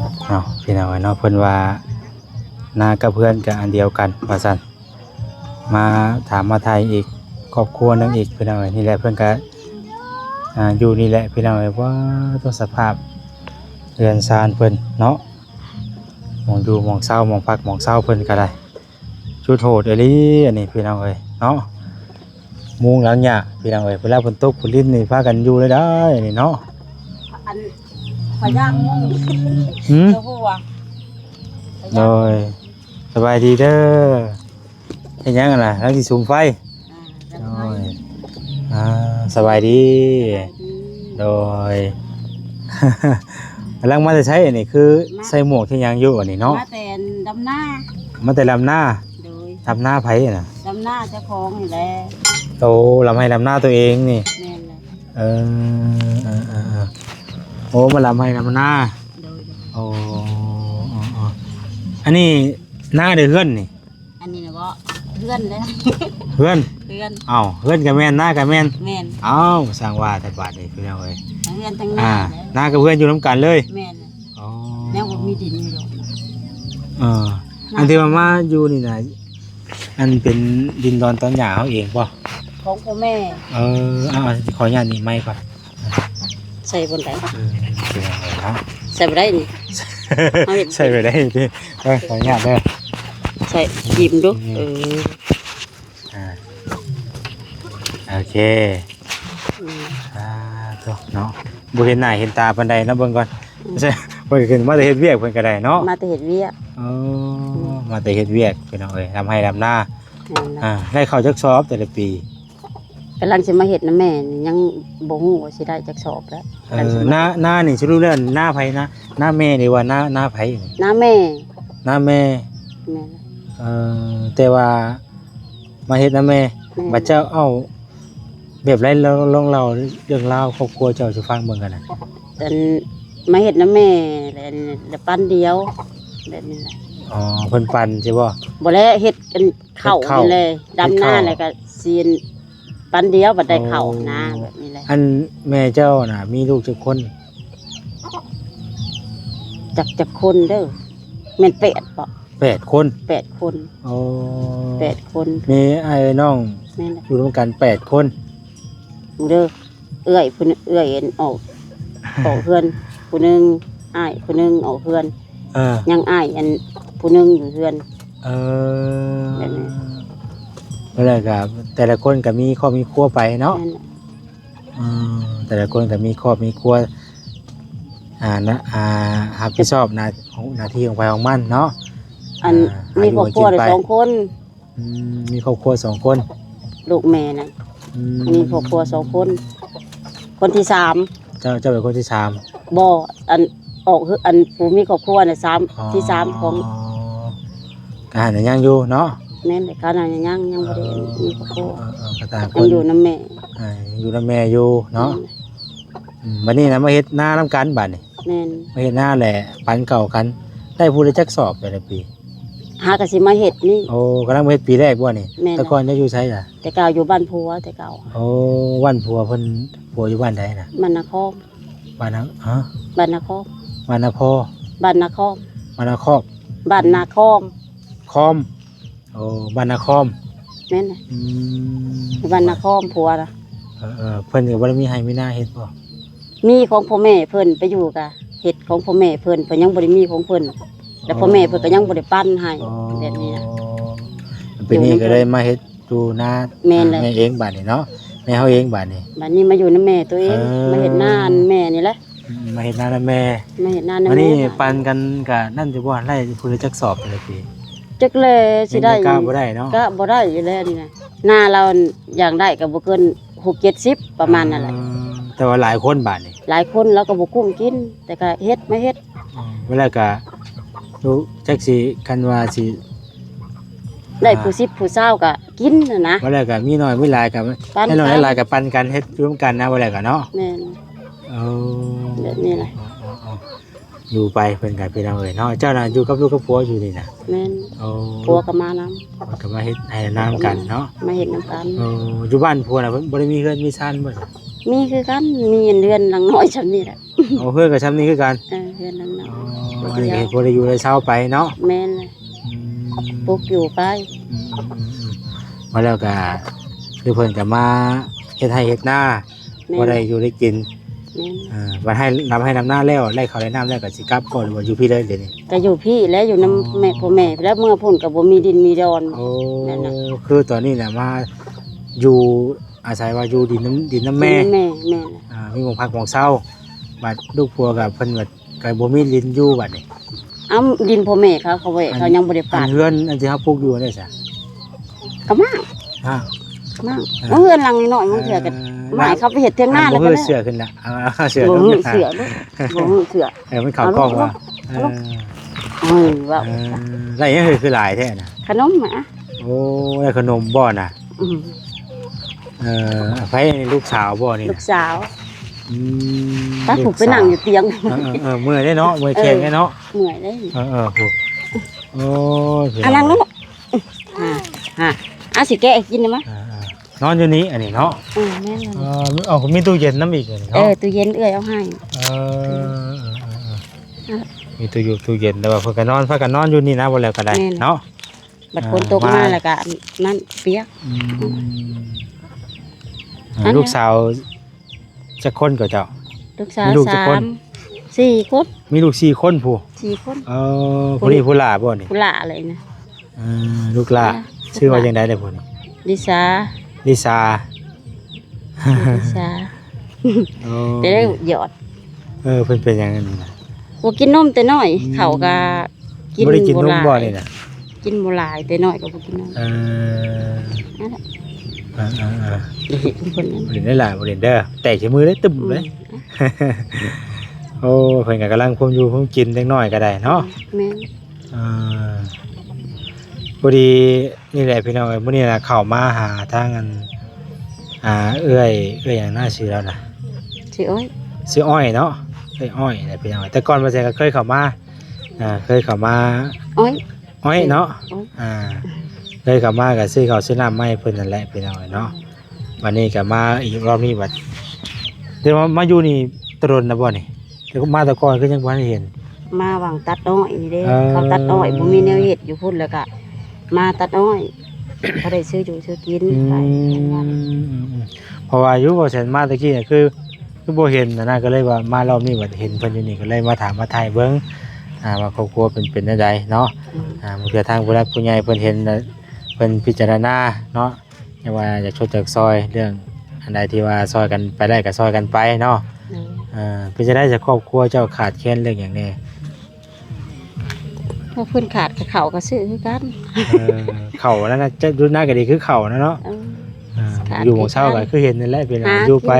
ເນາະ ພີ່ນ້ອງເອີຍເນາະ ເພິ່ນວ່ານາກັບເຮືອນກໍອັນດຽວກັນວ່າຊັ້ນ ມາຖາມມາໄຖ່ອີກຄອບຄົວໜຶ່ງອີກ ພີ່ນ້ອງເອີຍ. ນີ້ແຫຼະ ເພິ່ນກໍ ອ່າ ຢູ່ນີ້ແຫຼະ ພີ່ນ້ອງເອີຍ. ວ້າ ຕົວສະພາບເຮືອນຊານເພິ່ນເນາະ ໝ່ອງຢູ່ໝ່ອງເຊົາ ໝ່ອງພັກໝ່ອງເຊົາເພິ່ນກໍໄດ້ ສຸດໂຫດອີ່ຫຼີອັນນີ້ ພີ່ນ້ອງເອີຍເນາະ. ມຸງຫຼັງຫຍ້າ ພີ່ນ້ອງເອີຍ ເວລາຝົນຕົກຝົນລິນນີ້ ພາກັນຢູ່ເລີຍໄດ໋ອັນນີ້ເນາະ. ອັນ ຂ້ອຍຍ່າງມຸງ ຫືມ ເຈົ້າຮູ້ວ່າ ໂດຍ ສະບາຍດີເດີ. ເຮັດຫຍັງຫັ້ນນະ? ກຳລັງຊິສຸມໄຟ. ອ່າ ໂດຍ ອ່າ ສະບາຍດີ ສະບາຍດີ ໂດຍ. ກຳລັງມາແຕ່ໃສອັນນີ້? ຄື ມາ ໃສ່ໝວກໃສ່ຫຍັງຢູ່ອັນນີ້ເນາະ? ມາແຕ່ດຳນາ ມາແຕ່ດຳນາ. ໂດຍ ດຳນາໃຜຫັ້ນນະ? ດຳນາເຈົ້າຂອງນີ້ແຫຼະ. ໂອ້ ດຳໄຮ່ດຳນາຕົວເອງນີ້. ແມ່ນແຫຼະ. ເອີ ເອີ ເອີ ເອີ ໂອ້ ມາດຳໄຮ່ດຳນາ. ໂດຍ ໂອ້ ເອີ ເອີ ອັນນີ້ນາ ຫຼື ເຮືອນນີ້? ອັນນີ້ນະບໍ ເຮືອນແຫຼະ ເຮືອນ ເຮືອນ. ເອົ້າ ເຮືອນກໍແມ່ນ ນາກໍແມ່ນ. ແມ່ນ. ເອົ້າ ຊ່າງວ່າແຕ່ບາດນີ້ ພີ່ນ້ອງເອີຍ ທັງເຮືອນທັງນາ. ອ່າ ນາກັບເຮືອນຢູ່ນຳກັນເລີຍ. ແມ່ນ. ອໍ ແນວບໍ່ມີດິນຢູ່ດອກ. ເອີ ອັນທີ່ວ່າມາຢູ່ນີ້ນະ ອັນເປັນດິນດອນຕອນຫຍ້າເຮົາເອງບໍ່? ຂອງພໍ່ແມ່. ເອີ ເອົາ ຂໍອະນຸຍາດໜີບໄມກ່ອນ. ໃສ່ບ່ອນໃດ? ເອີ ໃສ່ບໍ່ໄດ້ນີ້ ເຮົາເຮັດ ໃສ່ບໍ່ໄດ້ຕິ. ເອີ ຂໍອະນຸຍາດເດີ ໃສ່ຈີບເບິ່ງດູ. ເອີ ອ່າ ໂອເຄ. ອືມ ອ່າ ໂທ້ເນາະ ບໍ່ເຫັນໜ້າເຫັນຕາປານໃດເນາະ. ເບິ່ງກ່ອນ ອືມ ເພິ່ນຂຶ້ນມາແຕ່ເຮັດວຽກເພິ່ນກໍໄດ້ເນາະ. ມາແຕ່ເຮັດວຽກ. ອໍ ອືມ ມາແຕ່ເຮັດວຽກ ພີ່ນ້ອງເອີຍ ດຳໄຮ່ດຳນາ. ແມ່ນແລ້ວ. ອ່າ ໄດ້ເຂົ້າຈັກສອບແຕ່ລະປີ? ກຳລັງຊິມາເຮັດນຳແມ່ນີ້ ຍັງບໍ່ຮູ້ວ່າຊິໄດ້ຈັກສອບແລ້ວ. ເອີ ກຳລັງຊິມາ ນາ ນານີ້ສະຫຼຸບແລ້ວນາໃຜນະ? ນາແມ່ນີ້ວ່ານາ ນາໃຜ? ນາແມ່. ນາແມ່. ແມ່ນ. ເອີ ແຕ່ວ່າມາເຮັດນຳແມ່. ແມ່ນ. ບັດເຈົ້າ ເອົ້າ ແບບໃດ ລອງ ລອງເລົ່າເລື່ອງລາວຄອບຄົວເຈົ້າສູ່ຟັງເບິ່ງກັນນະ. ອັນ ມາເຮັດນຳແມ່ ແລ້ວ ແລ້ວປັນດຽວ ແບບນີ້ແຫຼະ. ອໍ ເພິ່ນປັນຊິບໍ່? ບໍ່ແລ້ວ ເຮັດອັນ ເຂົ້າ ເຮັດເຂົ້າ ນີ້ແຫຼະ ເຮັດເຂົ້າ ດຳນາແລ້ວກໍຊິປັນດຽວ ບັດໄດ້ເຂົ້ານະ. ອໍ ແບບນີ້ແຫຼະ. ອັນແມ່ເຈົ້ານະມີລູກຈັກຄົນ? ຈັກ ຈັກຄົນເດີ ແມ່ນແປດບໍ? ແປດຄົນ. ແປດຄົນ. ອໍ ແປດຄົນ. ມີອ້າຍນ້ອງ ແມ່ນແຫຼະ ຢູ່ນຳກັນແປດຄົນ. ເດີ ເອື້ອຍຜູ້ໜຶ່ງ ເອື້ອຍອັນອອກ ອອກເຮືອນຜູ້ໜຶ່ງ ອ້າຍຜູ້ໜຶ່ງອອກເຮືອນ. ເອີ ຍັງອ້າຍອັນຜູ້ໜຶ່ງຢູ່ເຮືອນ. ເອີ ແບບນີ້. ແລ້ວກໍແຕ່ລະຄົນກໍມີຄອບມີຄົວໄປເນາະ. ແມ່ນແຫຼະ. ອືມ ແຕ່ລະຄົນກໍມີຄອບມີຄົວ ອ່າ ນະ ອ່າ ຮັບຜິດຊອບໜ້າ ໜ້າທີ່ຂອງໃຜຂອງມັນເນາະ. ອັນ ອ່າ ມີຄອບຄົວໄດ້ສອງຄົນ. ອືມ ມີຄອບຄົວສອງຄົນ. ລູກແມ່ນະ. ອືມ ມີຄອບຄົວສອງຄົນ. ຄົນທີສາມ. ເຈົ້າ ເຈົ້າເປັນຄົນທີສາມ? ບໍ່ ອັນ ອອກ ອັນຜູ້ມີຄອບຄົວນະ ສາມ ອໍ ທີສາມຂອງ ກະຫັ້ນນະຍັງຢູ່ເນາະ. ແມ່ນແຫຼະ ເຂົານະຍັງ ຍັງບໍ່ໄດ້ ອໍ ມີຄອບຄົວ. ເອີ ເອີ ກໍຕ່າງຄົນ ຍັງຢູ່ນຳແມ່. ອ່າ ຍັງຢູ່ນຳແມ່ຢູ່ເນາະ. ແມ່ນ. ອືມ ບັດນີ້ນະມາເຮັດນານຳກັນບັດນີ້. ແມ່ນ. ມາເຮັດນາແຫຼະ ປັນເຂົ້າກັນ ໄດ້ຜູ້ລະຈັກສອບແຕ່ລະປີ? ຫາກໍຊິມາເຮັດນີ້. ໂອ້ ກຳລັງມາເຮັດປີແລກບໍ່ນີ້? ແມ່ນ. ແຕ່ກ່ອນເຈົ້າຢູ່ໃສລະ? ແຕ່ເກົ່າຢູ່ບ້ານຜົວແຕ່ເກົ່າ. ໂອ້ ບ້ານຜົວເພິ່ນ ຜົວຢູ່ບ້ານໃດນະ? ບ້ານນາຄອມ. ບ້ານນາ ຮະ? ບ້ານນາຄອມ. ບ້ານນາພໍ? ບ້ານນາຄອມ. ບ້ານນາຄອບ? ບ້ານນາຄອມ. ຄອມ. ໂອ້ ບ້ານນາຄອມ. ແມ່ນນະ. ອືມ ຢູ່ບ້ານນາຄອມຜົວນະ. ເອີໆ ເພິ່ນກໍບໍ່ໄດ້ມີໄຮ່ມີນາເຮັດບໍ່? ມີຂອງພໍ່ແມ່ເພິ່ນ ໄປຢູ່ກະເຮັດຂອງພໍ່ແມ່ເພິ່ນ ເພິ່ນຍັງບໍ່ໄດ້ມີຂອງເພິ່ນ ແລ້ວພໍ່ແມ່ເພິ່ນກໍຍັງບໍ່ໄດ້ປັນໃຫ້. ອໍ ແບບນີ້ນະ. ເປັນນີ້ກໍເລີຍມາເຮັດຢູ່ນາ. ແມ່ນແຫຼະ. ແມ່ເອງບາດນີ້ເນາະ ແມ່ເຮົາເອງບາດນີ້. ບາດນີ້ມາຢູ່ນຳແມ່ຕົວເອງ. ເອີ ມາເຮັດນາອັນແມ່ນີ້ແຫຼະ. ອືມ ມາເຮັດນານຳແມ່. ມາເຮັດນານຳແມ່. ບັດນີ້ປັນກັນກະນັ້ນຢູ່ບໍ່ ໄລ່ຜູ້ລະຈັກສອບແຕ່ລະປີ? ຈັກແລຊິໄດ້ ກະບໍ່ໄດ້ເນາະ. ກະບໍ່ໄດ້ຢູ່ແລ້ວນີ້ນະ ນາລາວຢ່າງໄດ້ກໍບໍ່ເກີນຫົກເຈັດສິບ ປະມານນັ້ນແຫຼະ. ເອີ ແຕ່ວ່າຫຼາຍຄົນບາດນີ້ ຫຼາຍຄົນລາວກໍບໍ່ກຸ້ມກິນ ແຕ່ກໍເຮັດ ມາເຮັດ. ອໍ ເວລາກໍ ຈັກຊິ ຄັນວ່າຊິ ໄດ້ຜູ້ສິບຜູ້ຊາວກໍກິນຫັ້ນນະ. ວ່າແລ້ວກໍມີໜ້ອຍມີຫຼາຍກໍ ໃຫ້ໜ້ອຍໃຫ້ຫຼາຍກໍປັນກັນ ເຮັດຮ່ວມກັນນະ ວ່າແລ້ວກໍເນາະ. ແມ່ນ. ເອີ ແບບນີ້ແຫຼະ. ອໍໆໆ ຢູ່ໄປເພິ່ນກໍ ພີ່ນ້ອງເອີຍເນາະ. ເຈົ້ານະຢູ່ກັບລູກກັບຜົວຢູ່ນີ້ນະ? ແມ່ນ. ໂອ້ ຜົວກໍມານຳ. ເພິ່ນກໍມາເຮັດໄຮ່ນານຳກັນເນາະ. ມາເຮັດນຳກັນ. ໂອ້ ຢູ່ບ້ານຜົວນະ ເພິ່ນບໍ່ໄດ້ມີເຮືອນມີຊານບໍ່? ມີຄືກັນ ມີເຮືອນຫຼັງນ້ອຍຊ່ຳນີ້ແຫຼະ. ໂອ້ ເຮືອນກໍຊ່ຳນີ້ຄືກັນ. ເອີ ເຮືອນຫຼັງນ້ອຍ ອໍ ອັນນີ້ກໍພໍໄດ້ຢູ່ໄດ້ເຊົາໄປເນາະ. ແມ່ນແຫຼະ ອືມ ປຸກຢູ່ໄປ. ອືມໆໆ ວ່າແລ້ວກໍຄືເພິ່ນກໍມາເຮັດໄຮ່ເຮັດນາ ແມ່ນ ພໍໄດ້ຢູ່ໄດ້ກິນ. ແມ່ນ ອ່າ ບັດໃຫ້ ດຳໄຮ່ດຳນາແລ້ວ ໄດ້ເຂົ້າໄດ້ນ້ຳແລ້ວ ກໍຊິກັບບໍ່ ຫຼືວ່າຢູ່ພີ້ເລີຍດຽວນີ້? ກໍຢູ່ພີ້ແຫຼະ ຢູ່ນຳ ອໍ ແມ່ ພໍ່ແມ່ ແລ້ວເມືອພຸ້ນກໍບໍ່ມີດິນມີດອນ. ໂອ້ ນັ້ນນະ ຄືຕອນນີ້ນະ ມາຢູ່ ອາໄສວ່າຢູ່ດິນນຳ ດິນນຳແມ່. ດິນນຳແມ່ ແມ່ນ. ອ່າ ມີໝ່ອງພັກໝ່ອງເຊົາ. ບັດລູກຜົວກໍເພິ່ນກໍ ກໍບໍ່ມີດິນຢູ່ບັດນີ້. ເອົ້າ ດິນພໍ່ແມ່ເຂົາ ເຂົາໄວ້ ອັນ ເຂົາຍັງບໍ່ໄດ້ປາກ. ອັນເຮືອນອັນທີ່ເຮົາປຸກຢູ່ນັ້ນຊະ? ກໍມ້າງ ມ້າງ ມ້າງ. ອ່າ ເຮືອນຫຼັງນ້ອຍໆ ບາງເທື່ອກໍ ອ່າ ໄມ້ເຂົາໄປເຮັດຖຽງນາແລ້ວກໍໄດ້. ບໍ່ເຮືອເສື້ອຂຶ້ນລະ ເອົາເສື້ອ ບໍ່ເຮືອເສື້ອ ເອົາເສື້ອ ເອີ ມັນເຂົ້າກ້ອງວ່າ ເອີ ເອີ ເວົ້າ ເອີ ໄດ້ຫຍັງຄືຫຼາຍແທ້ນະ? ຂະໜົມນະ. ໂອ້ ໄດ້ຂະໜົມບໍ່ນະ? ອືມ ເອີ ໃຜ ລູກສາວບໍ່ນີ້ນະ? ລູກສາວ. ອືມ ຕາຜູກໄປນັ່ງຢູ່ຕຽງ. ເອີໆ ເມື່ອຍເດ້ເນາະ ເມື່ອຍແຂ້ງເດ້ເນາະ. ເອີ ເມື່ອຍເດ້. ເອີໆ ໂອ້ຍ ອັນນັ້ນລູກ ຫາ ຫາ ອາ ຊິແກະໃຫ້ກິນໄດ້ມະ. ອ່າໆ ນອນຢູ່ນີ້ອັນນີ້ເນາະ. ເອີ ແມ່ນ. ເອີ ເອົາ ມີຕູ້ເຢັນນຳອີກນີ້ເນາະ. ເອີ ຕູ້ເຢັນເອື້ອຍເອົາໃຫ້. ເອີ ເອີໆໆ ມີຕູ້ຢູ່ ຕູ້ເຢັນ ແຕ່ວ່າເພິ່ນກໍນອນ ພາກັນນອນຢູ່ນີ້ນະ ບໍ່ແລ້ວກໍໄດ້ເນາະ. ບັດຝົນຕົກມາແລ້ວກໍນັ້ນປຽກ. ອືມ ອ່າ ລູກສາວຈັກຄົນກໍເຈົ້າ? ລູກສາວ ມີລູກຈັກຄົນ? ສາມ ສີ່ຄົນ. ມີລູກສີ່ຄົນພຸ້ນ? ສີ່ຄົນ. ເອີ ຜູ້ນີ້ຜູ້ຫຼ້າບໍ່ນີ້? ຜູ້ຫຼ້າເລີຍນະ. ເອີ ລູກຫຼ້າ ອ່າ ຊື່ວ່າຈັ່ງໃດເດ້ຜູ້ນີ້? ລິສາ ລິສາ ລິສາ. ໂອ້ ແຕ່ໄດ້ຢອດ. ເອີ ເພິ່ນເປັນຫຍັງອັນນີ້ນະ? ບໍ່ກິນນົມແຕ່ນ້ອຍ. ອືມ ເຂົ້າກໍ ກິນ ບໍ່ໄດ້ກິນນົມບໍ່ນີ້ນະ? ກິນບໍ່ຫຼາຍ ແຕ່ນ້ອຍກໍບໍ່ກິນນົມ. ເອີ ນັ້ນແຫຼະ ອ່າໆໆ ບໍ່ຫຼິ້ນໄດ້ຫຼາຍ ບໍ່ຫຼິ້ນເດີ ແຕກໃສ່ມືເດ້ ຕຶ້ມເລີຍ. ອືມ ໂອ້ ເພິ່ນກໍກຳລັງຄຸມຢູ່ຄຸມກິນເດັກນ້ອຍກໍໄດ້ເນາະ. ແມ່ນ. ເອີ ພໍດີນີ້ແຫຼະພີ່ນ້ອງເອີຍ ມື້ນີ້ນະເຂົ້າມາຫາທາງອັນ ອ່າ ເອື້ອຍ ເອື້ອຍຫຍັງນະ ຊື່ລາວນະ? ຊື່ອ້ອຍ. ຊື່ອ້ອຍເນາະ ເອື້ອຍອ້ອຍນະພີ່ນ້ອງ. ແຕ່ກ່ອນບໍ່ແຊກໍເຄີຍເຂົ້າມາ ອ່າ ເຄີຍເຂົ້າມາ ອ້ອຍ ອ້ອຍເນາະ. ອ້ອຍ ອ່າ ເຄີຍເຂົ້າມາກໍຊື້ເຂົ້າຊື້ນ້ຳມາໃຫ້ເພິ່ນນັ້ນແຫຼະພີ່ນ້ອງເອີຍເນາະ. ບັດນີ້ກໍມາອີກ ຮອບນີ້ບັດ ແຕ່ວ່າມາຢູ່ນີ້ແຕ່ດົນແລ້ວບໍ່ນີ້? ແຕ່ມາແຕ່ກ່ອນຄືຍັງບໍ່ທັນເຫັນ. ມາຫວ່າງຕັດອ້ອຍນີ້ເດ້. ເອີ ເຂົາຕັດອ້ອຍ ບໍ່ມີແນວເຮັດຢູ່ພຸ້ນ ແລ້ວກໍມາຕັດອ້ອຍ ພໍໄດ້ຊື້ຢູ່ຊື້ກິນ ອືມ ໄປ. ເພາະວ່າຢູ່ບໍ່ແຊນມາແຕ່ກີ້ນະ ຄື ຄືບໍ່ເຫັນຫັ້ນນະ ກໍເລີຍວ່າມາຮອບນີ້ບັດເຫັນເພິ່ນຢູ່ນີ້ ກໍເລີຍມາຖາມມາຖ່າຍເບິ່ງ ອ່າ ວ່າຄອບຄົວເພິ່ນເປັນແນວໃດເນາະ. ອືມ ອ່າ ບາງເທື່ອທາງຜູ້ຫຼັກຜູ້ໃຫຍ່ເພິ່ນເຫັນ ເພິ່ນພິຈາລະນາເນາະ ແຕ່ວ່າຢາກຊົດຢາກຊ່ອຍ ເລື່ອງອັນໃດທີ່ວ່າຊ່ອຍກັນໄປໄດ້ກໍຊ່ອຍກັນໄປເນາະ. ໂດຍ ເອີ ເປັນຈັ່ງໃດຊະ ຄອບຄົວເຈົ້າຂາດແຄນເລື່ອງຫຍັງແດ່? ພວກເພິ່ນຂາດກໍເຂົ້າກໍຊື້ຄືກັນ. ເອີ ເຂົ້ານັ້ນນະ ຈະຢູ່ນາກໍດີຄືເຂົ້ານະເນາະ. ເອີ ອ່າ ຂາດ ຢູ່ໝ່ອງເຊົ່າກໍຄືເຫັນນັ້ນແຫຼະ ເປັນຫາຢູ່ໄປ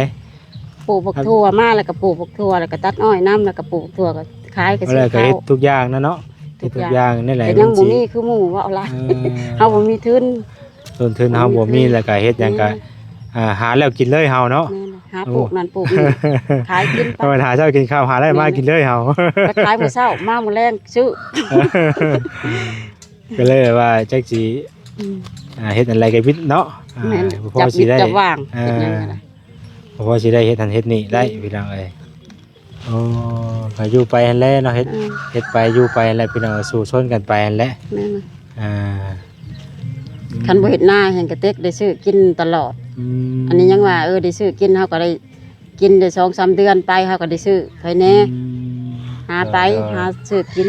ປູກບັກຖົ່ວມາ ແລ້ວກໍປູກບັກຖົ່ວ ແລ້ວກໍຕັດອ້ອຍນຳ ແລ້ວກໍປູກຖົ່ວ ກໍຂາຍ ກໍຊື້ເຂົ້າ ກໍເຮັດທຸກຢ່າງນະເນາະ. ເຮັດທຸກຢ່າງນີ້ແຫຼະ ກໍຍັງບໍ່ມີຄືໝູ່ເວົ້າຫຼາຍ. ເອີ ເຮົາບໍ່ມີທຶນ ຕົ້ນທຶນເຮົາບໍ່ມີ ແລ້ວກໍເຮັດຫຍັງກໍ ອືມ ອ່າ ຫາແລ້ວກິນເລີຍເຮົາເນາະ. ແມ່ນ ຫາປູກນັ້ນປູກນີ້ ຂາຍກິນໄປ ເອົາຫາເຊົ້າກິນຄ່ຳ ຫາໄດ້ມາກິນເລີຍເຮົາ. ໄປຂາຍມື້ເຊົ້າ ມາມື້ແລງຊື້. ກໍເລີຍວ່າຈັກຊິ ອືມ ອ່າ ເຮັດອັນໃດກໍວິດເນາະ. ແມ່ນ ອ່າ ພໍຊິໄດ້ ຈັບວິດຈັບຫວ່າງ ເອີ ເຮັດຫຍັງກໍໄດ້ ພໍຊິໄດ້ເຮັດຫັ້ນເຮັດນີ້ໄດ້ ອືມ ພີ່ນ້ອງເອີຍ. ໂອ້ ກໍຢູ່ໄປຫັ້ນແຫຼະເນາະ ເຮັດ ເອີ ເຮັດໄປຢູ່ໄປຫັ້ນແຫຼະ ພີ່ນ້ອງ ສູ້ຊົນກັນໄປຫັ້ນແຫຼະ. ແມ່ນ ອ່າ ຄັນບໍ່ເຮັດນາແຮ່ງກະເຕັກໄດ້ຊື້ກິນຕະຫຼອດ. ອືມ ອັນນີ້ຍັງວ່າ ເອີ ໄດ້ຊື້ກິນ ເຮົາກໍໄດ້ກິນໄດ້ສອງສາມເດືອນໄປ ເຮົາກໍໄດ້ຊື້ໄປແດ່. ອືມ ຫາໄປ ໂດຍໆ ຫາຊື້ກິນ.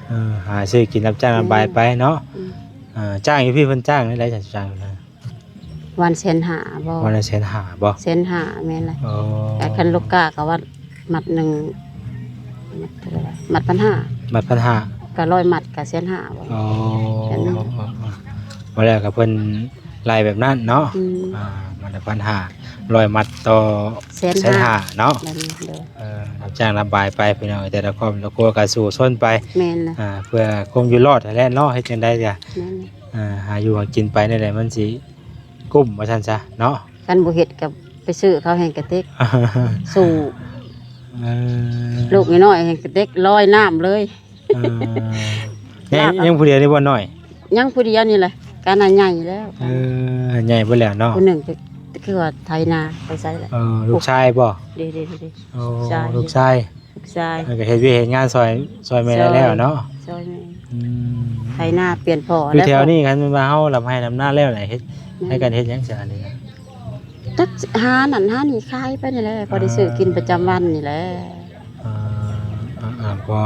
ເອີ ຫາຊື້ກິນ ຮັບຈ້າງ ແມ່ນ ລຳບາຍໄປເນາະ. ອືມ ເອີ ຈ້າງຢູ່ພີ້ເພິ່ນຈ້າງແນວໃດ ຈ້າງຢູ່ນະ? ວັນແສນຫ້າບໍ່? ວັນລະແສນຫ້າບໍ່? ແສນຫ້າ ແມ່ນແຫຼະ. ອໍ ແຕ່ຄັນລູກຄ້າກໍວັນມັດໜຶ່ງ ມັດເທົ່າໃດວະ? ມັດພັນຫ້າ. ມັດພັນຫ້າ ກໍຮ້ອຍມັດກໍແສນຫ້າບໍ່? ອໍ ແມ່ນແຫຼະ. ບໍ່ແລ້ວກໍເພິ່ນໄລ່ແບບນັ້ນເນາະ. ອືມ ອ່າ ມັດລະພັນຫ້າ ຮ້ອຍມັດຕໍ່ແສນຫ້າ ແສນຫ້າເນາະ. ແມ່ນ ໂດຍ ເອີ ຮັບຈ້າງລຳບາຍໄປ ພີ່ນ້ອງ ແຕ່ລະຄອບລະຄົວກໍສູ້ຊົນໄປ. ແມ່ນແຫຼະ. ອ່າ ເພື່ອຄວາມຢູ່ລອດຫັ້ນແຫຼະເນາະ ເຮັດຈັ່ງໃດກະ ແມ່ນ ອ່າ ຫາຢູ່ຫາກິນໄປແນວໃດມັນຊິ ກຸ້ມວ່າຊັ້ນຊະເນາະ. ຄັນບໍ່ເຮັດກໍໄປຊື້ເຂົາແຮ່ງກະເຕັກ ສູ້. ເອີ ລູກນ້ອຍໆແຮ່ງກະເຕັກລອຍນ້ຳເລີຍ. ເອີ ຍັງ ຍັງຜູ້ດຽວນີ້ບໍ່ນ້ອຍ? ຍັງຜູ້ດຽວນີ້ແຫຼະ ກະໜ້າໃຫຍ່ແລ້ວ. ເອີ ໃຫຍ່ເບິດແລ້ວເນາະ. ຜູ້ໜຶ່ງຄືວ່າໄຖນາໄປໃສແຫຼະ. ເອີ ລູກຊາຍບໍ່? ເດ້ໆໆ ໂອ້ ລູກຊາຍ ລູກຊາຍ. ລູກຊາຍ ເອີ ກໍເຮັດວຽກເຮັດງານຊ່ອຍ ຊ່ອຍແມ່ ຊ່ອຍ ແລ້ວເນາະ ຊ່ອຍແມ່ ອືມ ໄຖນາປ່ຽນພໍ ຢູ່ແລ້ວ ແຖວນີ້ຄັນແມ່ນວ່າເຮົາລຳໄຮ່ລຳນາແລ້ວນະ ເຮັດ ແມ່ນ ໃຫ້ກັນເຮັດຫຍັງຊະອັນນີ້ນະ ຈັກຫານັ້ນຫານີ້ຂາຍໄປນີ້ແຫຼະ ພໍໄດ້ຊື້ກິນປະຈຳວັນນີ້ແຫຼະ ອ່າ ອ່າໆ ກໍ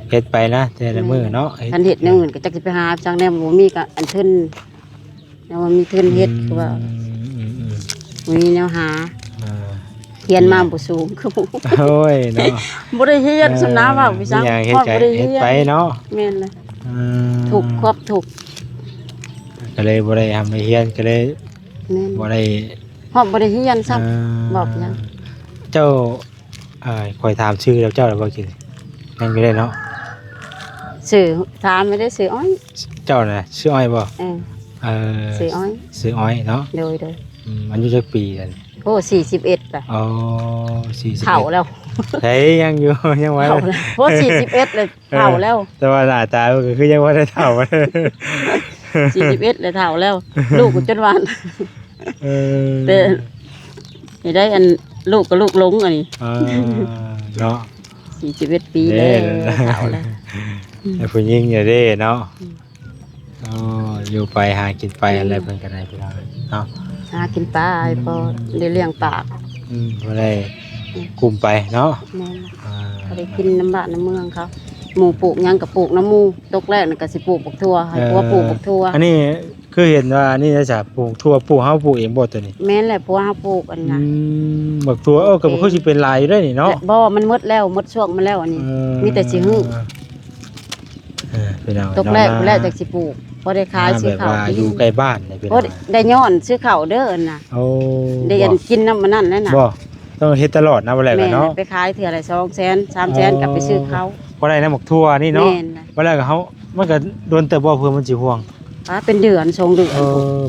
ເຮັດໄປນະແຕ່ລະມື້ເນາະ ແມ່ນ ເຮັດ ຄັນເຮັດແນວອື່ນກໍຈັກຊິໄປຫາຈັ່ງແນວບໍ່ມີກໍອັນທຶນ ແນວວ່າມີທຶນເຮັດ ອືມ ຄືວ່າ ອືມໆ ບໍ່ມີແນວຫາ ອ່າ ຮຽນມາບໍ່ສູງຄືໝູ່ ໂອ້ຍເນາະ ບໍ່ໄດ້ຮຽນ ເອີ ສ່ຳນາເວົ້າໄປຊັ້ນ ມີຫຍັງເຮັດກໍເຮັດໄປເນາະ ແມ່ນແຫຼະ ອ່າ ທຸກຄວາມທຸກ ກໍເລີຍບໍ່ໄດ້ຮ່ຳໄດ້ຮຽນ ກໍເລີຍ ແມ່ນ ບໍ່ໄດ້ ຮອດບໍ່ໄດ້ຮຽນຊ້ຳ ອ່າ ເວົ້າຫຍັງ ເຈົ້າ ອ່າ ຂ້ອຍຖາມຊື່ແລ້ວ ເຈົ້າລະບໍ່ກິນ ຍັງຢູ່ເດ້ເນາະ ຊື່ ຖາມໄປເດ້ ຊື່ອ້ອຍ ເຈົ້ານະຊື່ອ້ອຍບໍ່ ເອີ ເອີ ຊື່ອ້ອຍ ຊື່ອ້ອຍເນາະ ໂດຍໆ ອືມ ອາຍຸຈັກປີແລ້ວນີ້ ໂອ້ ສີ່ສິບເອັດລະ ອໍ ສີ່ສິບເອັດ ເຖົ້າແລ້ວ ໃສຍັງຢູ່ ຍັງວ່າ ເຖົ້າແລ້ວ ໂອ້ ສີ່ສິບເອັດລະ ເອີ ເຖົ້າແລ້ວ ແຕ່ວ່າໜ້າຕາກໍຄືຍັງບໍ່ໄດ້ເຖົ້າ ສີ່ສິບເອັດລະ ເຖົ້າແລ້ວ ລູກກໍຈົນວ່າ ເອີ ແຕ່ ນີ້ໄດ້ອັນລູກກໍລູກຫຼົງອັນນີ້ ອ່າ ເນາະ ສີ່ສິບເອັດປີແລ້ວ ເຖົ້າແລ້ວ ແຕ່ຜູ້ຍິງນີ້ເດ້ເນາະ ອືມ ອໍ ຢູ່ໄປຫາກິນໄປ ອືມ ອັນໃດເພິ່ນກໍໄດ້ພີ່ນ້ອງເນາະ ຫາກິນໄປ ພໍໄດ້ລ້ຽງປາກ ອືມ ພໍໄດ້ ອືມ ກຸ້ມໄປເນາະ ແມ່ນ ອ່າ ພໍໄດ້ກິນນຳບ້ານນຳເມືອງເຂົາ ໝູ່ປູກຫຍັງກໍປູກນຳໝູ່ ຕົກແລ້ງນັ້ນກໍຊິປູກບັກຖົ່ວ ໃຫ້ ເອີ ຜົວປູກບັກຖົ່ວ ອັນນີ້ ຄືເຫັນວ່າອັນນີ້ນະຈະ ປູກຖົ່ວ ປູກ ເຮົາປູກເອງບໍ່ໂຕນີ້ ແມ່ນແຫຼະ ຜົວເຮົາປູກອັນນັ້ນ ອືມ ບັກຖົ່ວ ເອີ ກໍຄືຊິເປັນຫຼາຍຢູ່ເດ້ນີ້ເນາະ ແລະ ບໍ່ ມັນໝົດແລ້ວ ໝົດຊ່ວງມັນແລ້ວອັນນີ້ ເອີ ມີແຕ່ຊິຮື້ ເອີ ພີ່ນ້ອງ ຕົກແລ້ງພຸ້ນແຫຼະ ຈັ່ງຊິປູກ ພໍໄດ້ຂາຍຊື້ເຂົ້າກິນ ແບບວ່າຢູ່ໃກ້ບ້ານນີ້ ພໍໄດ້ຍ້ອນຊື້ເຂົ້າເດີອັນນະ ໂອ້ ໄດ້ກິນນຳອັນນັ້ນແຫຼະນະ ບໍ່ ຕ້ອງເຮັດຕະຫຼອດນະ ບໍ່ແລ້ວເນາະ ແມ່ນແຫຼະ ໄປຂາຍເທື່ອລະສອງແສນ ສາມແສນ ກໍໄປຊື້ເຂົ້າ ພໍໄດ້ນຳບັກຖົ່ວນີ້ເນາະ ແມ່ນແຫຼະ ບໍ່ແລ້ວກໍເຮົາ ມັນກໍດົນເຕີບບໍ່ ເພື່ອມັນຊິຮ່ວງ ອ່າ ເປັນເດືອນ ສອງເດືອນ ເອີ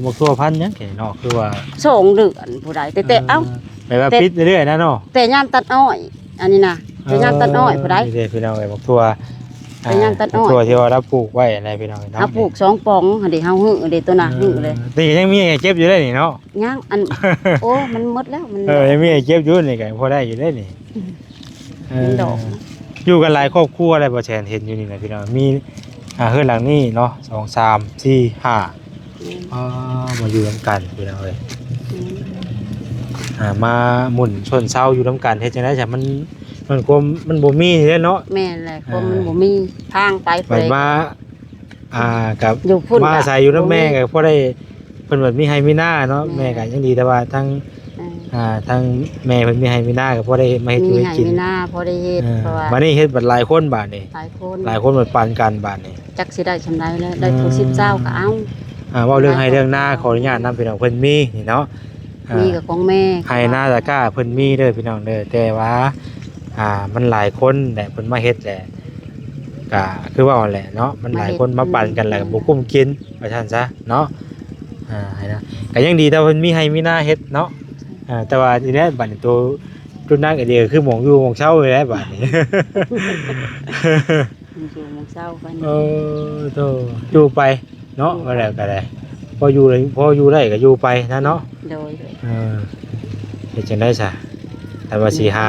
ບັກຖົ່ວພັນຫຍັງແກເນາະ ຄືວ່າສອງເດືອນຜູ້ໃດ ແຕ່ ເອີ ເອົ້າ ແບບວ່າປິດເລື້ອຍໆນະເນາະ ແຕ່ຍາມຕັດອ້ອຍ ອັນນີ້ນະ ແຕ່ຍາມຕັດອ້ອຍຜູ້ໃດ ນີ້ເດ້ພີ່ນ້ອງເອີຍ ບັກຖົ່ວ ແຕ່ຍາມຕັດອ້ອຍ ບັກຖົ່ວທີ່ວ່າລາວປູກໄວ້ນະພີ່ນ້ອງເນາະ ເຮົາປູກສອງປ່ອງຫັ້ນເດ້ ເຮົາຮື້ເດ້ ໂຕນະ ເອີ ຮື້ເລີຍ ນີ້ຍັງມີໃຫ້ເກັບຢູ່ເດ້ນີ້ເນາະ ຍັງ ອັນ ໂອ້ ມັນໝົດແລ້ວ ມັນ ເອີ ຍັງມີໃຫ້ເກັບຢູ່ນີ້ກໍພໍໄດ້ຢູ່ເດ້ນີ້ ອືມ ເອີ ມັນດອກ ຢູ່ກັນຫຼາຍຄອບຄົວແລ້ວ ບໍ່ແຊນເຫັນຢູ່ນີ້ນະພີ່ນ້ອງ ມີ ອ່າ ເຮືອນຫຼັງນີ້ເນາະ ສອງ ສາມ ສີ່ ຫ້າ ອືມ ອໍ ມາຢູ່ນຳກັນພີ່ນ້ອງເອີຍ ອືມ ອ່າ ມາໝຸ່ນຊົນເຊົາຢູ່ນຳກັນ ເຮັດຈັ່ງໃດຊະ ມັນ ມັນຄວາມ ມັນບໍ່ມີແຫຼະເນາະ ແມ່ນແຫຼະ ຄວາມມັນ ອ່າ ບໍ່ມີທາງໄປ ບັດມາ ອ່າ ກັບ ຢູ່ພຸ້ນ ມາອາໄສຢູ່ນຳແມ່ ບໍ່ມີ ກໍພໍໄດ້ ເພິ່ນວ່າມີໄຮ່ມີນາເນາະ ແມ່ນ ແມ່ກໍຍັງດີ ແຕ່ວ່າທາງ ອ່າ ອ່າ ທາງແມ່ເພິ່ນມີໄຮ່ມີນາ ກໍພໍໄດ້ເຮັດ ມາເຮັດຢູ່ເຮັດກິນ ມີໄຮ່ມີນາ ພໍໄດ້ເຮັດ ອ່າ ເພາະວ່າ ບາດນີ້ເຮັດບັດຫຼາຍຄົນບາດນີ້ ຫຼາຍຄົນ ຫຼາຍຄົນບັດປັນກັນບາດນີ້ ຈັກຊິໄດ້ສ່ຳໃດແລ້ວ ໄດ້ຜູ້ ອືມ ສິບ ຊາວກໍເອົາ ອ່າ ເວົ້າເລື່ອງໄຮ່ເລື່ອງນາ ຂໍອະນຸຍາດນຳພີ່ນ້ອງ ເພິ່ນມີນີ້ເນາະ ອ່າ ມີກໍຂອງແມ່ ໄຮ່ນາຕະກ້າເພິ່ນມີເດີພີ່ນ້ອງເດີ ແຕ່ວ່າ ອ່າ ມັນຫຼາຍຄົນແຫຼະ ເພິ່ນມາເຮັດແຫຼະ ກະຄືເວົ້າຫັ້ນແຫຼະເນາະ ມັນຫຼາຍຄົນມາເຮັດ ມາປັນກັນ ແລ້ວກໍບໍ່ກຸ້ມກິນ ວ່າຊັ້ນຊະເນາະ ອ່າ ໃຫ້ນະ ກະຍັງດີແຕ່ເພິ່ນມີໄຮ່ມີນາເຮັດເນາະ ອ່າ ແຕ່ວ່າທີແລກບັດນີ້ໂຕຈຸດໜັກອີ່ຫຼີກໍຄືໝ່ອງຢູ່ໝ່ອງເຊົານີ້ແຫຼະບັດນີ້ ໝ່ອງຢູ່ໝ່ອງເຊົາໄປ ເອີ ໂຕ ຢູ່ໄປ ເນາະ ວ່າແລ້ວກໍໄດ້ ພໍຢູ່ໄດ້ ພໍຢູ່ໄດ້ກໍຢູ່ໄປນະເນາະ ໂດຍ ເອີ ເຮັດຈັ່ງໃດຊະ ຄັນວ່າຊິຫາ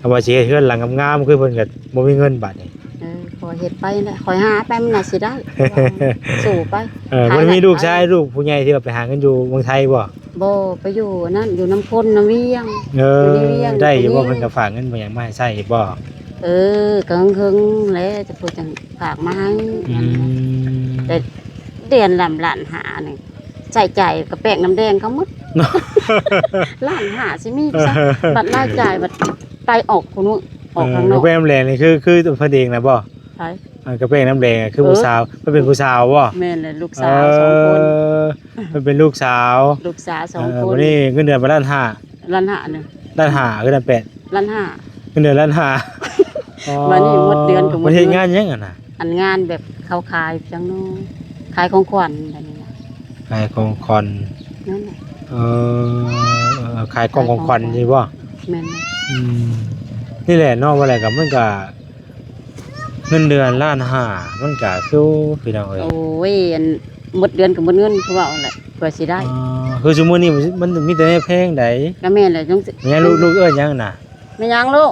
ອືມ ຄັນວ່າຊິເຮັດເຮືອນຫຼັງງາມໆ ຄືເພິ່ນກໍບໍ່ມີເງິນບາດນີ້ ເອີ ຂ້ອຍເຮັດໄປແຫຼະ ຂ້ອຍຫາໄປມັນໜ້າຊິໄດ້ ສູ້ໄປ ເອີ ບໍ່ໄດ້ມີລູກຊາຍ ລູກຜູ້ໃຫຍ່ທີ່ວ່າໄປຫາເງິນຢູ່ເມືອງໄທບໍ່? ບໍ່ ໄປຢູ່ອັນນັ້ນ ຢູ່ນຳຄົນນຳວຽງ ເອີ ຢູ່ໃນວຽງ ໄດ້ຢູ່ບໍ່? ເພິ່ນກໍຝາກເງິນບໍ່ຫຍັງມາໃຫ້ໃຊ້ຢູ່ບໍ່? ເອີ ກໍເຫິງໆແຫຼະ ຈະເພິ່ນຈັ່ງຝາກມາໃຫ້ ອືມ ແຕ່ເດືອນລະລ້ານຫ້ານີ້ ໃຊ້ຈ່າຍກັບແປ້ງນ້ຳແດງເຂົາໝົດ ລ້ານຫ້າຊິມີຊະ ບັດລາຍຈ່າຍບັດໄປອອກຜູ້ນີ້ ອອກທາງນອກ ເອີ ແປ້ງນ້ຳແດງນີ້ຄື ຄືເພິ່ນເອງນະບໍ່? ໃຜ? ອັນກະແປ້ງນ້ຳແດງ ຄື ເອີ ຜູ້ສາວ ເພິ່ນເປັນຜູ້ສາວບໍ່? ແມ່ນແຫຼະ ລູກສາວສອງຄົນ ເອີ ເພິ່ນເປັນລູກສາວ ລູກສາວສອງ ເອີ ຄົນ ບັດນີ້ເງິນເດືອນປະມານລ້ານຫ້າ ລ້ານຫ້າ ລ້ານຫ້າ ຄືລ້ານແປດ ລ້ານຫ້າ ເງິນເດືອນລ້ານຫ້າ ອໍ ບັດນີ້ໝົດເດືອນກໍໝົດເງິນ ເພິ່ນເຮັດງານຫຍັງຫັ້ນນະ? ອັນງານແບບເຂົາຂາຍຈັ່ງເນາະ ຂາຍຂອງຂວັນແບບນີ້ນະ ຂາຍຂອງຂວັນ ນັ້ນແຫຼະ ເອີ ຂາຍຂອງຂວັນນີ້ບໍ່? ແມ່ນ ອືມ ນີ້ແຫຼະເນາະ ວ່າແລ້ວກໍມັນກໍ ເງິນເດືອນລ້ານຫ້າ ມັນກະຄື ພີ່ນ້ອງເອີຍ ໂອ້ຍ ອັນໝົດເດືອນກໍໝົດເງິນ ຄືເວົ້າຫັ້ນແຫຼະ ເພື່ອຊິໄດ້ ອໍ ຄືຊຸມື້ນີ້ມັນ ມັນມີແຕ່ແນວແພງໃດ ກໍແມ່ນແຫຼະ ຈັ່ງຊີ້ ແມ່ນ ລູກ ລູກເອີ້ນຫຍັງນະ? ແມ່ນຫຍັງລູກ?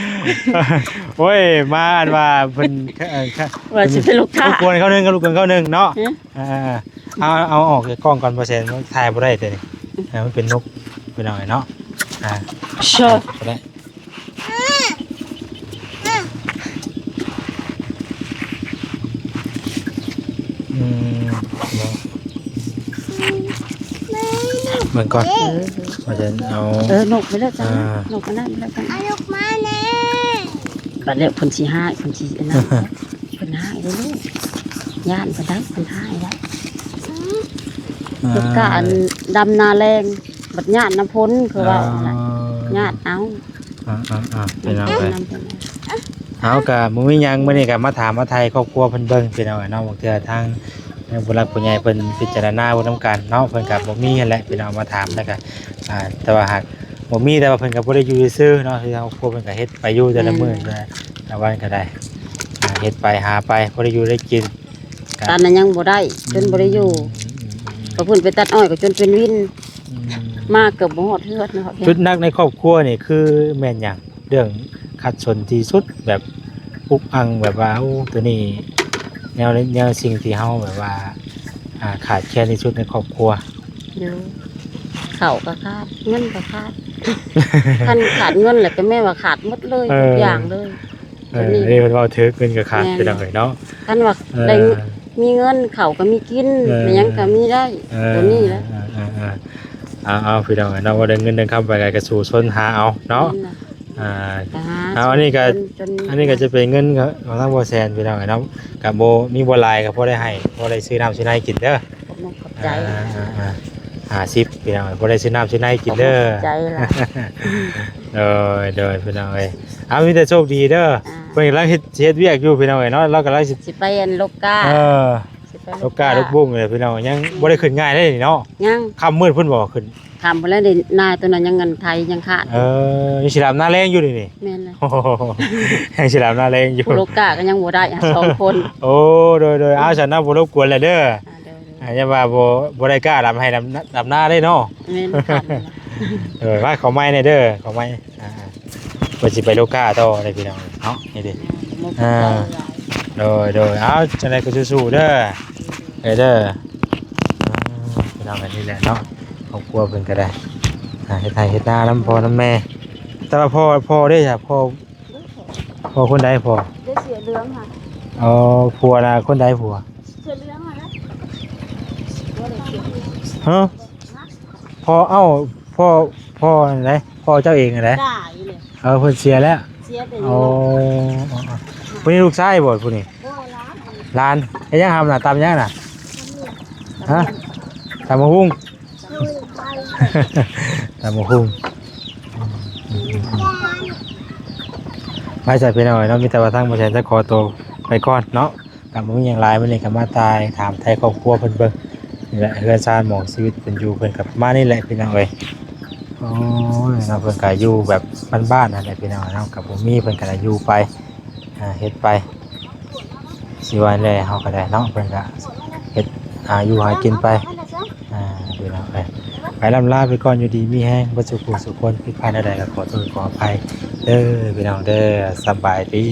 ໂອ້ຍ ມາອັນວ່າເພິ່ນ ເອີ ວ່າຊິເປັນລູກຄ້າ ລົບກວນເຂົາໜຶ່ງ ລົບກວນເຂົາໜຶ່ງເນາະ. ເອີ ເອົາ ເອົາອອກຈາກກ້ອງກ່ອນ ບໍ່ແຊນ ມັນຖ່າຍບໍ່ໄດ້ຕົວນີ້. ເອີ ມັນເປັນນົກ ພີ່ນ້ອງເນາະ. ອ່າ ເຊີ ບໍ່ໄດ້. ອືມ ເບິ່ງກ່ອນ ເອີ ວ່າຈະເອົາ ເອີ ນົກໄປເລີຍຈ້າ ອ່າ ນົກອັນນັ້ນໄປເລີຍຈ້າ ເອົານົກມາແດ່. ບັດແລ້ວເພິ່ນຊິຮ້າຍ ເພິ່ນຊິອັນນັ້ນ ເພິ່ນຮ້າຍເດ້ລູກ ຢ້ານເພິ່ນໄດ້ ເພິ່ນຮ້າຍໄດ້. ອືມ ລູກກະອັນດຳນາແລ້ງ ບັດຍາດນ້ຳຝົນ ຄືເວົ້າຫັ້ນລະ ອ່າ ຍາດເອົາ. ອ່າໆໆ ພີ່ນ້ອງເອີຍ ເຮົາກໍບໍ່ມີຫຍັງ ມື້ນີ້ກໍມາຖາມມາໄຖ່ຄອບຄົວເພິ່ນເບິ່ງ ພີ່ນ້ອງເອີຍເນາະ. ບາງເທື່ອທາງຜູ້ຫຼັກຜູ້ໃຫຍ່ເພິ່ນພິຈາລະນາເບິ່ງນຳກັນເນາະ ເພິ່ນກໍບໍ່ມີຫັ້ນແຫຼະ ພີ່ນ້ອງ ມາຖາມແລ້ວກໍ ອ່າ ແຕ່ວ່າຫາກບໍ່ມີ ແຕ່ວ່າເພິ່ນກໍບໍ່ໄດ້ຢູ່ຊື່ໆເນາະ ຄືຄອບຄົວເພິ່ນກໍເຮັດໄປຢູ່ແຕ່ລະມື້ ແມ່ນ ແຕ່ລະວັນກໍໄດ້ ອ່າ ເຮັດໄປຫາໄປ ພໍໄດ້ຢູ່ໄດ້ກິນ. ຕັດນັ້ນຍັງບໍ່ໄດ້ ຈົນບໍ່ໄດ້ຢູ່ ອືມ ເພາະເພິ່ນໄປຕັດອ້ອຍກໍຈົນເປັນວິນ ອືມ ມາເກືອບບໍ່ຮອດເຮືອນເນາະ. ຈຸດໜັກໃນຄອບຄົວນີ້ຄືແມ່ນຫຍັງ? ເລື່ອງຂັດສົນທີ່ສຸດ ແບບອຸກອັ່ງ ແບບວ່າ ໂອ້ ໂຕນີ້ແນວ ແນວສິ່ງທີ່ເຮົາແບບວ່າ ອ່າ ຂາດແຄນທີ່ສຸດໃນຄອບຄົວ. ໂດຍ ເຂົ້າກໍຂາດ ເງິນກໍຂາດ ຄັນຂາດເງິນແລ້ວກໍແມ່ນວ່າຂາດໝົດເລີຍ ເອີ ທຸກຢ່າງເລີຍ. ເອີ ໂຕນີ້ ອັນນີ້ເພິ່ນເວົ້າຖືກ ເງິນກໍຂາດ ແມ່ນ ພີ່ນ້ອງເອີຍເນາະ. ຄັນວ່າ ເອີ ໄດ້ ມີເງິນ ເຂົ້າກໍມີກິນ ເອີ ແມ່ນຫຍັງກໍມີໄດ້ ເອີ ໂຕນີ້ແຫຼະ. ເອີ ເອີ ເອີ ເອົາ ເອົາ ພີ່ນ້ອງເອີຍເນາະ ວ່າໄດ້ເງິນໄດ້ຄຳໄປກໍສູ້ຊົນຫາເອົາເນາະ. ແມ່ນລະ ອ່າ ກໍຫາ ເອົາ ອັນນີ້ກໍ ອັນນີ້ກໍຈະເປັນເງິນຂອງທາງບໍ່ແຊນ ພີ່ນ້ອງເອີຍເນາະ ກໍບໍ່ ມີບໍ່ຫຼາຍ ກໍພໍໄດ້ໃຫ້ ພໍໄດ້ຊື້ນ້ຳຊື້ໃນກິນເດີ. ຂອບໃຈ ອ່າ ອ່າ ຫ້າສິບ ພີ່ນ້ອງ ບໍ່ໄດ້ຊື້ນ້ຳຊື້ໃນກິນເດີ. ຂອບໃຈຫຼາຍ ໂດຍ ໂດຍ ພີ່ນ້ອງເອີຍ. ເອົາ ມີແຕ່ໂຊກດີເດີ. ອ່າ ເພິ່ນກຳລັງເຮັດ ຊິເຮັດວຽກຢູ່ ພີ່ນ້ອງເອີຍເນາະ ລາວກຳລັງຊິ ຊິໄປອັນລົກກ້າ ເອີ ຊິໄປລົກກ້າ ລົກກ້າ ລົກບຸ້ງເລີຍ ພີ່ນ້ອງ. ຍັງ ຍັງ ບໍ່ໄດ້ຂຶ້ນງ່າຍເດ້ນີ້ເນາະ ຍັງ ຄ່ຳມືດພຸ້ນບໍ່ຂຶ້ນ ຄ່ຳພຸ້ນແລ້ວເດ້. ນາຕົວນັ້ນຍັງອັນໄຖຍັງຂາດ ເອີ ຍັງຊິດຳນາແລ້ງຢູ່ນີ້ນີ້. ແມ່ນແລ້ວ ຍັງຊິດຳນາແລ້ງຢູ່ ຜູ້ລົກກ້າກໍຍັງບໍ່ໄດ້ ອ່ະ ສອງຄົນ. ໂອ້ ໂດຍ ໂດຍ ເອົາ ຊັ້ນນະ ບໍ່ລົບກວນແລ້ວເດີ. ອ່າ ໂດຍ ໂດຍ ອ່າ ຢ່າວ່າບໍ່ ບໍ່ໄດ້ກ້າດຳໄຮ່ດຳ ດຳນາເດ້ເນາະ. ແມ່ນ ເອີ ມາ ເຂົ້າໃໝ່ແດ່ເດີ ເຂົ້າໃໝ່. ອ່າ ເພິ່ນຊິໄປໂລກາຕໍ່ເດ້ພີ່ນ້ອງເນາະ ນີ້ເດ້. ອ່າ ໂດຍ ໂດຍ ເອົາ ຈັ່ງໃດກໍສູ້ໆເດີ ເອີ ເດີ. ອ່າ ພີ່ນ້ອງ ອັນນີ້ແຫຼະເນາະ ຄອບຄົວເພິ່ນກໍໄດ້ ອ່າ ເຮັດໄຮ່ເຮັດນານຳພໍ່ນຳແມ່. ແຕ່ວ່າພໍ່ ພໍ່ເດ້ ພໍ່ ພໍ່ຄົນໃດພໍ່? ເດ້ ເສື້ອເຫຼືອງຫະ. ອໍ ຜົວນະ ຄົນໃດຜົວ? ເສື້ອເຫຼືອງຫັ້ນແຫຼະ. ຮະ? ພໍ່ ເອົ້າ ພໍ່ ພໍ່ນັ້ນໃດ໋ ພໍ່ເຈົ້າເອງຫັ້ນໃດ໋. ຕາຍເລີຍ. ເອີ ເພິ່ນເສຍແລ້ວ. ເສຍແຕ່ ອໍ ຢູ່. ຜູ້ນີ້ລູກຊາຍບໍ່ຜູ້ນີ້? ບໍ່ ຫຼານ. ຫຼານ. ເຮັດຫຍັງຫຳນະ? ຕຳຫຍັງນະ? ຮະ? ຕຳບັກຫຸ່ງ. ຕຳບັກຫຸ່ງ. ໄປ ຊັ້ນພີ່ນ້ອງເອີຍເນາະ ມີແຕ່ວ່າທາງບໍ່ແຊນຈະຂໍໂຕໄປກ່ອນເນາະ. ກໍບໍ່ມີຫຍັງຫຼາຍ ມື້ນີ້ກໍມາຖ່າຍຖາມໄຖ່ຄອບຄົວເພິ່ນເບິ່ງ. ນີ້ແຫຼະ ເຮືອນຊານໝອງຊີວິດເພິ່ນຢູ່ ເພິ່ນກໍປະມານນີ້ແຫຼະພີ່ນ້ອງເອີຍ. ໂອ້ຍ ເນາະ ເພິ່ນກໍຢູ່ແບບບ້ານໆ ຫັ້ນແຫຼະພີ່ນ້ອງເນາະ ກໍບໍ່ມີ ເພິ່ນກໍໄດ້ຢູ່ໄປ ອ່າ ເຮັດໄປ ຊິວ່າແນວໃດເຮົາກໍໄດ້ເນາະ. ເພິ່ນກໍເຮັດ ອ່າ ຢູ່ຫາກິນໄປ ອ່າ ພີ່ນ້ອງເອີຍ. ໄປ ລ່ຳລາໄປກ່ອນ ຢູ່ດີມີແຮງເບິດສູ່ຜູ້ສູ່ຄົນ. ຜິດພາດແນວໃດກໍຂໍໂທດຂໍອະໄພເດີພີ່ນ້ອງເດີ. ສະບາຍດີ.